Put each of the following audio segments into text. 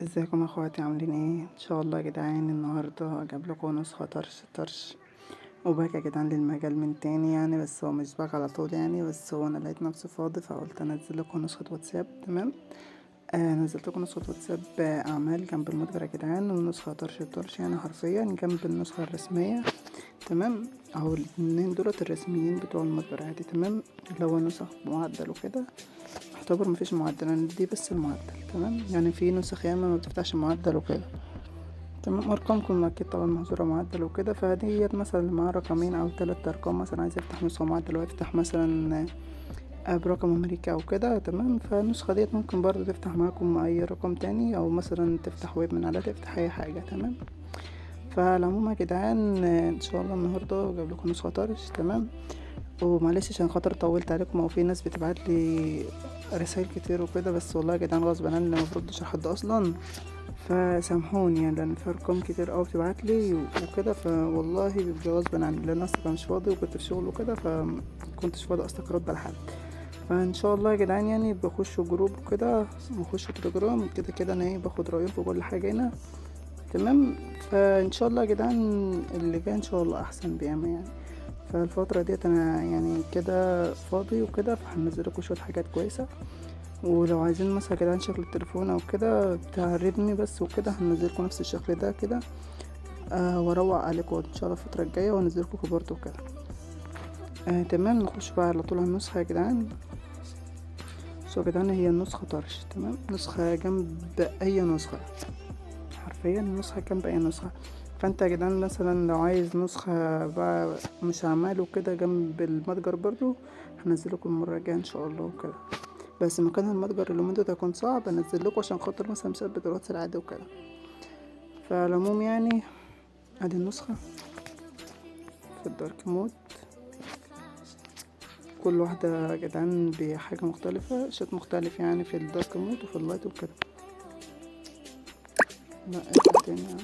ازيكم يا اخواتي؟ عاملين ايه؟ ان شاء الله يا جدعان النهارده اجيب لكم نسخه طرش طرش و back يا جدعان للمجال من تاني يعني، بس هو مش back على طول يعني، بس هو انا لقيت نفسي فاضي فقلت انزل لكم نسخه واتساب. تمام، نزلت لكم نسخه واتساب اعمال جنب المتجر يا جدعان، ونسخة طرش طرش يعني حرفيا جنب النسخة الرسمية. تمام، اهو الاتنين دولت الرسميين بتوع المتجر عادي. تمام، اللي هو نسخ معدل وكده، يعتبر مفيش معدل، انا دي بس المعدل. تمام، يعني في نسخ ياما ما بتفتحش معدل وكده. تمام، ارقامكم اكيد طبعا محظورة معدل وكده، فديت مثلا اللي معاه رقمين او 3 ارقام مثلا عايز يفتح نسخه معدل ويفتح مثلا برقم امريكا او كده. تمام، فالنسخه ديت ممكن برضو تفتح معاكم اي رقم تاني، او مثلا تفتح ويب من عليها، تفتح اي حاجة. تمام، فالعموم يا جدعان ان شاء الله النهارده جايب لكم نسخه طرش. تمام، ومعلش عشان خاطر طولت عليكم، او في ناس بتبعت لي رسائل كتير وكده، بس والله يا جدعان غصب عني ما بردش على حد اصلا، فسامحوني يعني، لان في ارقام كتير قوي بتبعت لي وكده، فوالله بيبقى غصب عني لان اصلا مش فاضي وكنت في شغل وكده، فمكنتش فاضي اصلا ارد على حد. فان شاء الله يا جدعان يعني بخش group وكده، وخش تليجرام كده كده، انا ايه باخد رايكم في كل حاجة هنا. تمام، فان شاء الله يا جدعان اللي جاي ان شاء الله احسن بياما يعني. فالفترة ديت انا يعني كده فاضي وكده، فهنزل لكم شوية حاجات كويسة. ولو عايزين مثلا يا جدعان شكل التليفون او كده بتاع الريدمي بس وكده، هنزل لكم نفس الشكل ده كده، واروق عليكم ان شاء الله الفترة الجاية، وانزل لكم keyboard وكده. تمام، نخش بقى على طول على النسخة يا جدعان. بصوا يا جدعان هي النسخة طرش. تمام، نسخة جنب اي نسخة، حرفيا نسخة جنب اي نسخة. فانت يا جدعان مثلا لو عايز نسخة بقى مش اعمال وكده جنب المتجر برضو، هنزل لكم المرة الجاية ان شاء الله وكده، بس مكان المتجر اليومين دول هيكون صعب انزل لكم عشان خاطر مثلا مثبت الواتس العادي وكده. فالعموم يعني ادي النسخة في ال dark mode، كل واحدة يا جدعان بحاجة مختلفة، شات مختلف يعني في ال dark mode وفي ال light وكده. لا ارجع تاني يعني.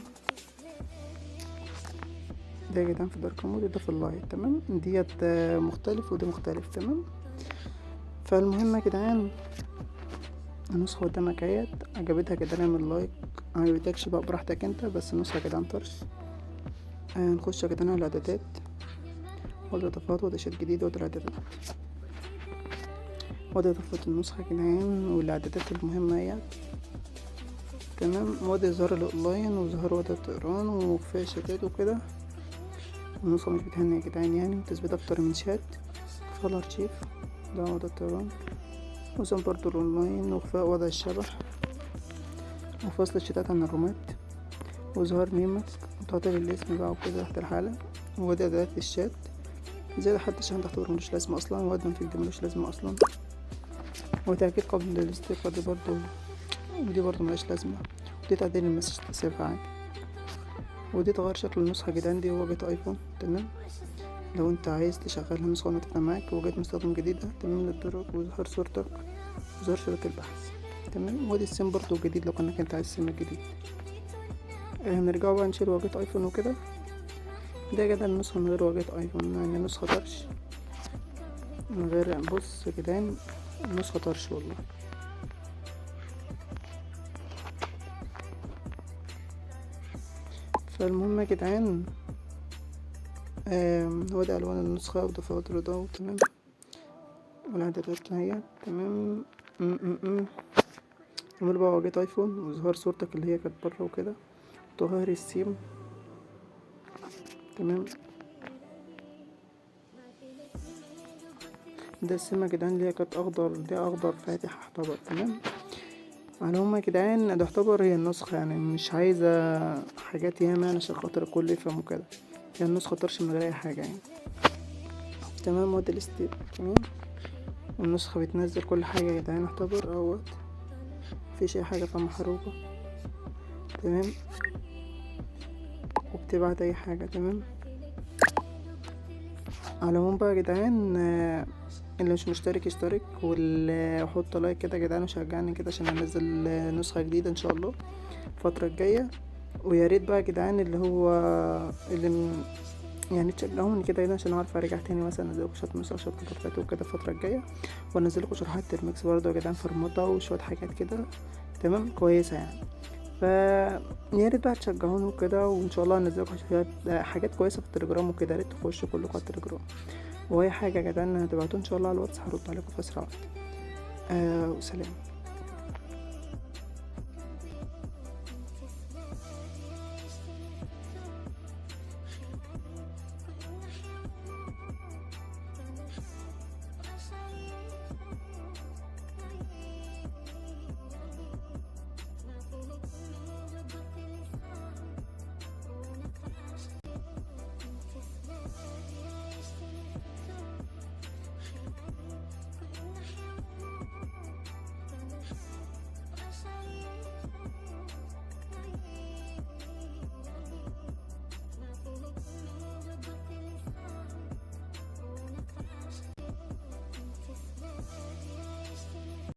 ده يا جدعان في ال dark mode وده في ال light. تمام، ديت مختلف وده مختلف. تمام، فالمهم يا جدعان النسخة قدامك اهيت، عجبتها يا جدعان اعمل like، عجبتكش بقى براحتك انت، بس النسخة يا جدعان طرش. نخش يا جدعان على الاعدادات والاضافات وده شات جديد وده الاعدادات وده اضافات النسخة يا جدعان والاعدادات المهمة اهيت. تمام، وادي ظهر الاونلاين وظهر وضع الطيران وكفاية شاتات وكده. النسخة مش بتهني يا جدعان يعني، وتثبيت اكتر من شات في الارشيف، ده وضع الطيران وزن برضو الاونلاين وخفاء وضع الشبح وفصل الشتات عن الرومات وظهار نيمك وتعطيل الاسم بقى وكده تحت الحالة. وادي ادوات الشات زي حتى الشحن تحت ملوش لازمة اصلا، وادم في ملوش لازمة اصلا، وتأكيد قبل الاستيقاظ دي برضو، ودي برضو ملهاش لازمة، ودي تعديل ال message تسيبها عادي، ودي تغير شكل النسخة يا جدعان، دي واجهة ايفون. تمام، لو انت عايز تشغلها نسخة ونتفتح معاك، واجهة مستخدم جديدة. تمام، للدرج وظهر صورتك وظهر شريط البحث. تمام، وادي السيم برضو جديد لو كانك انت عايز سيم جديد. هنرجع بقى نشيل واجهة ايفون وكده. ده يا جدعان النسخة من غير واجهة ايفون، يعني نسخة طرش من غير، بص يا جدعان النسخة طرش والله. فالمهم يا جدعان هو ده الوان النسخة وضفات الرضا. تمام، والاعدادات اهي. تمام، نعمل بقى واجهة ايفون وظهار صورتك اللي هي كانت بره وكده، وتغير السيم. تمام، ده السيم يا جدعان اللي هي كانت اخضر، دي اخضر فاتح اعتبر. تمام، على العموم يا جدعان ده يعتبر هي النسخة، يعني مش عايزة حاجات ياما يعني عشان خاطر الكل يفهم وكده، هي النسخة طرش من غير أي حاجة يعني. تمام، وادي الستيب. تمام، والنسخة بتنزل كل حاجة يا جدعان يعتبر اهوت، مفيش أي حاجة فيها محروقة. تمام، وبتبعت أي حاجة. تمام، على العموم بقى يا جدعان اللي مش مشترك يشترك، واللي يحط لايك كده يا جدعان وشجعني كده عشان انزل نسخة جديدة ان شاء الله الفترة الجاية. ويا ريت بقى يا جدعان اللي هو اللي يعني تشجعوني كده يا جدعان عشان اعرف ارجع تاني، مثلا انزل لكم شوية نسخ شوية كتابات وكده الفترة الجاية، وانزل لكم شروحات ترمكس برضه يا جدعان فرمطة وشوية حاجات كده. تمام، كويسة يعني. ف يا ريت بقى تشجعوني وكده، وان شاء الله هنزل لكم حاجات كويسة في التليجرام وكده، يا ريت تخشوا كلكم على التليجرام. واي حاجة يا جدعان هتبعتوه ان شاء الله على الواتس هرد عليكم في اسرع وقت. وسلام.